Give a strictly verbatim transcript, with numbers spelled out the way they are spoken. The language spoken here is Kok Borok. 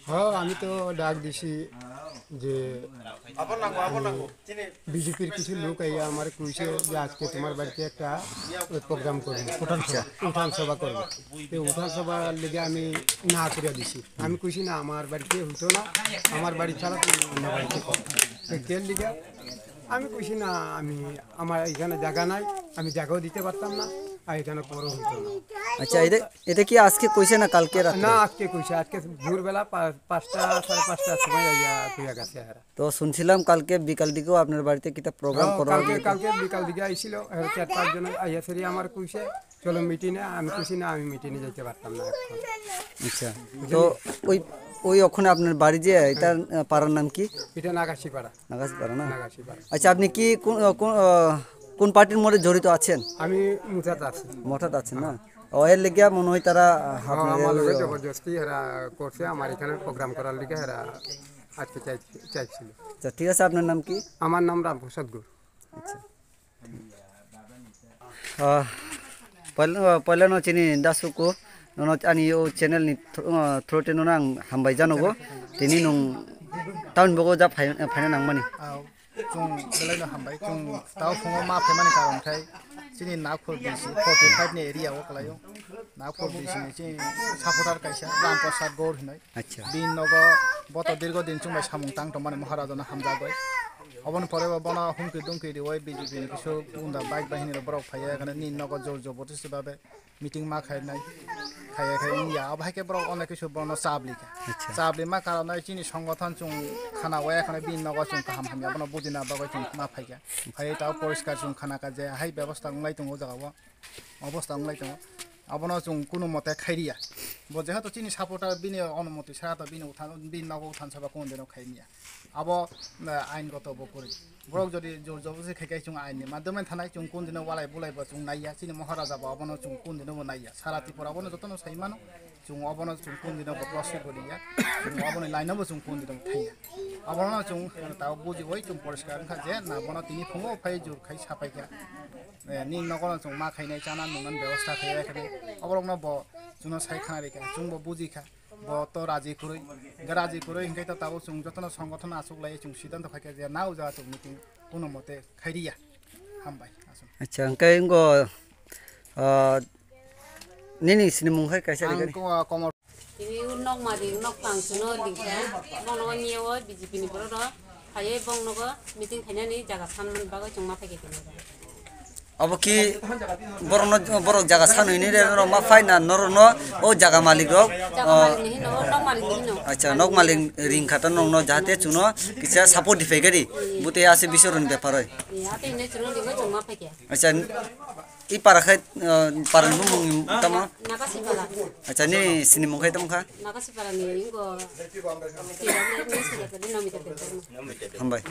হ্যাঁ, আমি তো ডাক দিছি যে বিজেপির কিছু লোক আইয়া আমার কইছে যে আজকে তোমার বাড়িতে একটা প্রোগ্রাম করবো, উঠান সভা। উঠান সভা করবো। তো উঠান সভার লিগে আমি না করে দিছি। আমি কইছি, "না, আমার বাড়িতে হইতো না, আমার বাড়ি ছাড়া তুমি অন্য বাড়িতে করো।" তো কে লিগে আমি কইছি, "না, আমি, আমার এখানে জায়গা নাই, আমি জায়গাও দিতে পারতাম না, আর এখানে করো হইতো না।" আচ্ছা, এটা, এটা কি আজকে কইছে না কালকে রাত্রে? না, আজকে কইছে, আজকে ভোরবেলা পা-, পাঁচটা, সাড়ে পাঁচটার সময় আইয়া কইয়া গেছে এরা। তো শুনছিলাম কালকে বিকাল দিকেও আপনার বাড়িতে কিতা প্রোগ্রাম হ্যাঁ, করা কালকে, হয়েছে। কালকে বিকাল দিকে আইছিল, এরা চার পাঁচ জন আইয়া সেরি আমার কইছে, "চলো মিটিংয়ে।" আমি কইছি, "না, আমি মিটিংয়ে যাইতে পারতাম না এখন।" আচ্ছা, তো ওই, ওই ওখানে আপনার বাড়ি যে, এটা, আহ, পাড়ার নাম কি? এটা নাগাসিপাড়া। নাগাসিপাড়া না? নাগাসিপাড়া। আচ্ছা, আপনি কি কোন, আহ, কোন, আহ, কোন পার্টির মধ্যে জড়িত আছেন? আমি মুঠাত আছি। মঠাত আছেন না? ও, এর লেগে মনে হয় তারা, আহ, হ্যাঁ, আপনার আমার এই, লগে আহ, জবরদস্তি এরা করছে, আমার এখানে প্রোগ্রাম করার লিগে এরা আজকে চাই-, চাইছিল। আচ্ছা, ঠিক আছে, আপনার নাম কি? আমার নাম রামপ্রসাদ গুহ। আচ্ছা। Ah, pail-, ah, pailano chini dasuku, nono ani o channel ni thro-, ah, through te nono ang hambai janogo, tini nung town bogo ja phai-, phaina nangmani. Ah, chwng belai no hambai, chwng tao phungo ma phaimani karon khai chini Nagpur D C forty five ni area o kwlaio. Nagpur D C ni chini supporter kaisa Ram Prasad Gaur hinwi. Acha. Bini nogo boto dirgo din chwng bai samung tang tongmani Maharaja no hamjagwi. Oboni pore bo bono humki dumki riwi B J P ni kisu gunda bike bahini rok borok phaiya, ekhane nini nogo jor jobotisi babe meeting ma khainai, khaiya khai wngya. Abo hai khe borok onek kisu bono chabli kha. Acha. Chabli ma karonai chini songothon chwng khana waya khana bini nogo chwng kaham hamya bono bujina bagwi chwng ma phaikha. Phaiwi tao poriskar chwng khana kha je hai bebosta wnglai tongo o jaga o. Obostha wnglai tongo. Abono chwng kunu mote khairiya. Bo jehetu chini supporter bini onumoti sara to bini uthan, bini nogo uthan saba kunu dino khaimiya. Abo, eh, ain goto bo kwrwi. Borok jodi jor jobosti khai khai chwng ain ni madhyome thanai chwng kunu dino walai bulai bo chwng naiya. Chini Maharaja bo abono chwng kunu dino bo naiya. Sara Tripura bono jotono sai mano. Chwng obono chwng kunu dino bo prosuk goliya. Chwng oboni line no bo chwng kunu dino thaiya. Abono chwng tao bujiwi chwng poriskar wngkha je na bono tini phungo phai jor khai sapai kha. Eh, nini nogo no chwng ma khainai, chana nungnani bebosta khainai, khainai. Oborokno bo chwngno sai khna rikha, chwngbo bujikha. Bo to raji kwrwi, hwnkhe raji kwrwi hwnkhe to tabuk chwng jotono songothon achuk lai chwng siddhanto khaikha je na o jaga chwng meeting kuno mote khairiya. Hambai, aswk. Acha, hwnkhe wngkha, ah, nini sinimung hai kaisa Ang rikha. Ko-, Komor Tini nok mari nok tang suno lingkha, bongno niyo B J P ni borok rok phaiwi bongno meeting khainani jaga sanmani bagwi chwng ma phaikha tini. Abo ki borokno, borok jaga sanwi ni rok ma phai na norokno o jaga malik rok? Jaga malik ni hino, nok malik ni hino. Acha, nok malik ring kha ta nokno jahate chwngno kisa support di phaikha di. Bute ase bisoroni bepar oi. Iya, ate hino chwngno lingwi chwng ma phaikha. Acha, I para khai, uh, para ni bumung tamo? Nagasi para. Acha, ni sini mung khai tamo kha? Nagasi para ni ingo. Hambai.